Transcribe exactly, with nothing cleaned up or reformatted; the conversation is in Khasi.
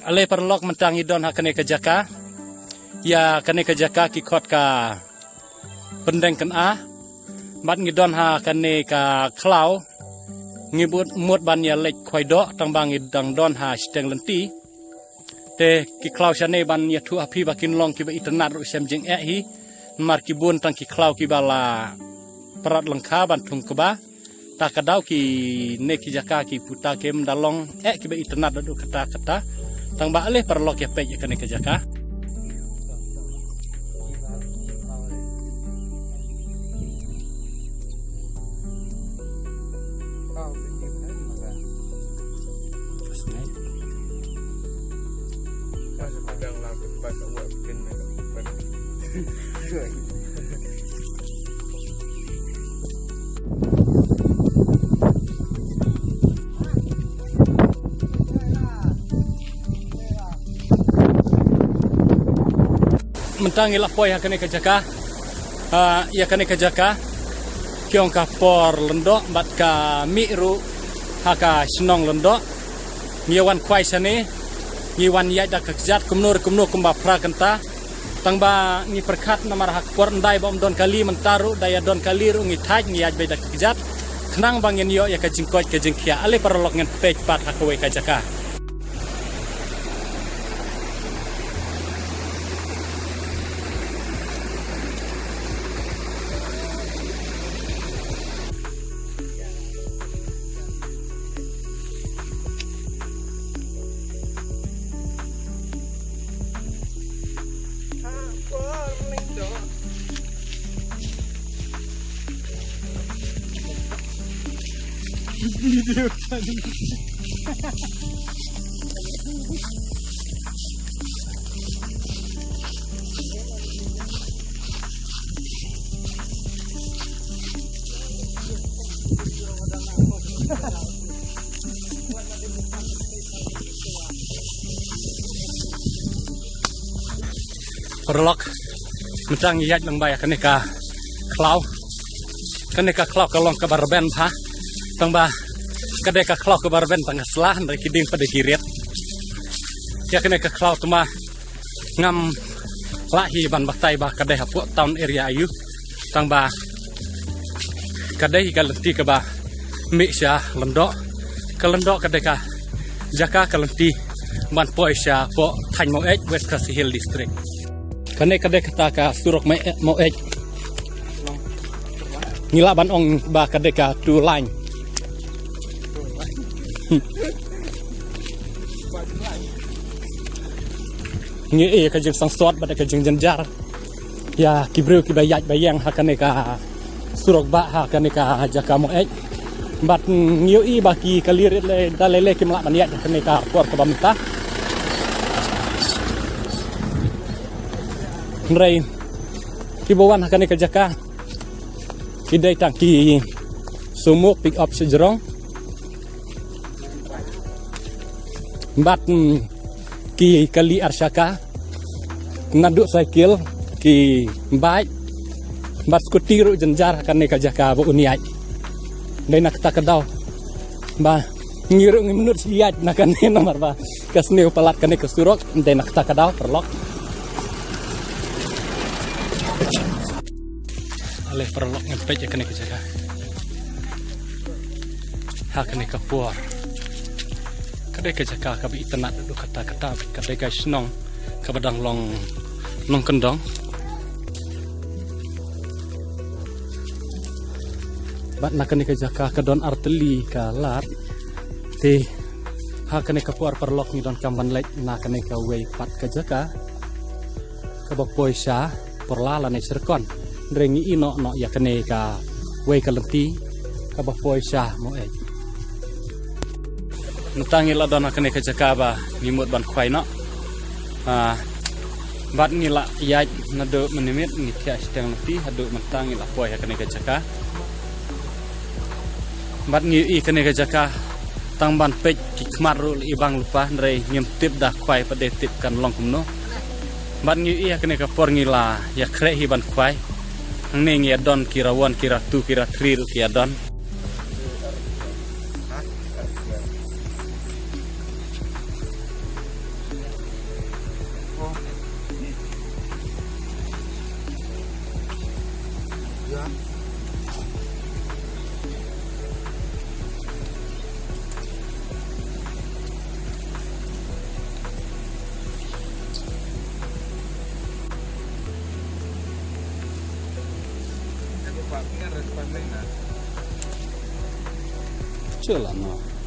Ale paralok, mynta ngi don ha kane ka jaka. Ïa kane ka jaka ki khot ka Pyndeng Kynha. Bad ngi don ha kane ka khlaw. Ngi bud mut ban ïa leit khwai doh, tang ba ngi dang don ha shiteng lynti. Te ki khlaw shane ban ïathuh ha phi ba kin long kiba itynnad ruh shem jingeh hi. Namar ki bun tang ki khlaw kiba la prat lyngkha ban thung kba. Ta ka daw kine ki jaka ki puta kim da long eh kiba itynnad da duk kata kata. Tang ba ale paralok ïa peit ïa kane ka jaka. Mynta ngi la poi ha kane ka jaka. Ah, ïa kane ka jaka ki ong ka Por Lyngdoh bad ka mih ruh ha ka shnong Lyngdoh. Ngi wan khwai shane, ngi wan ïaid da ka kjat kumno re kumno kumba phra kynta. Tang ba ngi pyrkhat namar ha ka por ndai ba ym don kali, mynta ruh da ïa don kali ruh ngi thait, ngi ïaid beit da ka kjat. Khnang ba ngin ïoh ïa ka jingkoit ka jingkhiah. Ale paralok, ngin peit pat ha kawei ka jaka. Paralok, mynta ngi ïaid lang beit ïa kane ka khlaw. Kane ka khlaw ka long kaba rben bha. Tang ba ka dei ka khlaw kaba rben tang ka sla, hynrei ki dieng pat dei ki rit. Ïa kane ka khlaw tang ba ngam lah hi ban batai ba ka dei hapoh town area aiu. Tang ba ka dei ka lynti kaba mih sha Lyngdoh. Ka Lyngdoh ka dei ka jaka ka lynti ban poi shapoh thaiñ Maweit, West Khasi Hills District. Kane ka dei kata ka surok Maweit. Ngi lah ban ong ba ka dei ka two line. Ngi ïohi ka jingsangsot bad ka jingjynjar ïa ki briew kiba ïaid ba ïeng ha kane ka surok bah ha kane ka jaka Maweit. Bad ngi ïohi ba ki kali rit lei da lei lei kim lah ban ïaid ha kane ka por kaba mynta. Hynrei kiba wan ha kane ka jaka ki dei tang ki sumuk pick up shajrong. Bad, mm, ki kali ar shaka, naduh cycle, ki bike, bad scooty ruh jynjar ha kane ka jaka ba un ïaid. Dei na kata ka daw ba ngi ruh ngim nud shuh ïaid na kane namar ba ka sniew palat kane ka surok, dei na kata ka daw paralok. Ale paralok, ngin peit ïa kane ka jaka ha kane ka por. Ka dei ka jaka kaba itynnad haduh katta katta, ka dei ka shnong kaba dang long nongkyndong. Bad na kane ka jaka ka don artylli ka lad. Te ha kane ka por paralok ngi donkam ban leit na kane kawei pat ka jaka kaba poi sha Pyrla lane Syrkon. Hynrei ngi ïeh noh noh ïa kane kawei ka lynti kaba poi sha Maweit. Mynta ngi la don ha kane ka jaka ba ngi mut ban khwai noh. Ah, bad ngi la ïaid naduh mynmiet, ngi thiah shiteng lynti haduh mynta ngi la poi ha kane ka jaka. Bad ngi ïohi kane ka jaka tang ban peit ki khmat ruh la i bang lypa, hynrei ngim tip da khwai pat dei tip kan long kumno. Bad ngi ïohi ha kane ka por ngi la ïakhreh hi ban khwai. Hangne ngi ïadon, ki Rawon, ki Ratu, ki Rathri ruh ki ïadon. Chila no.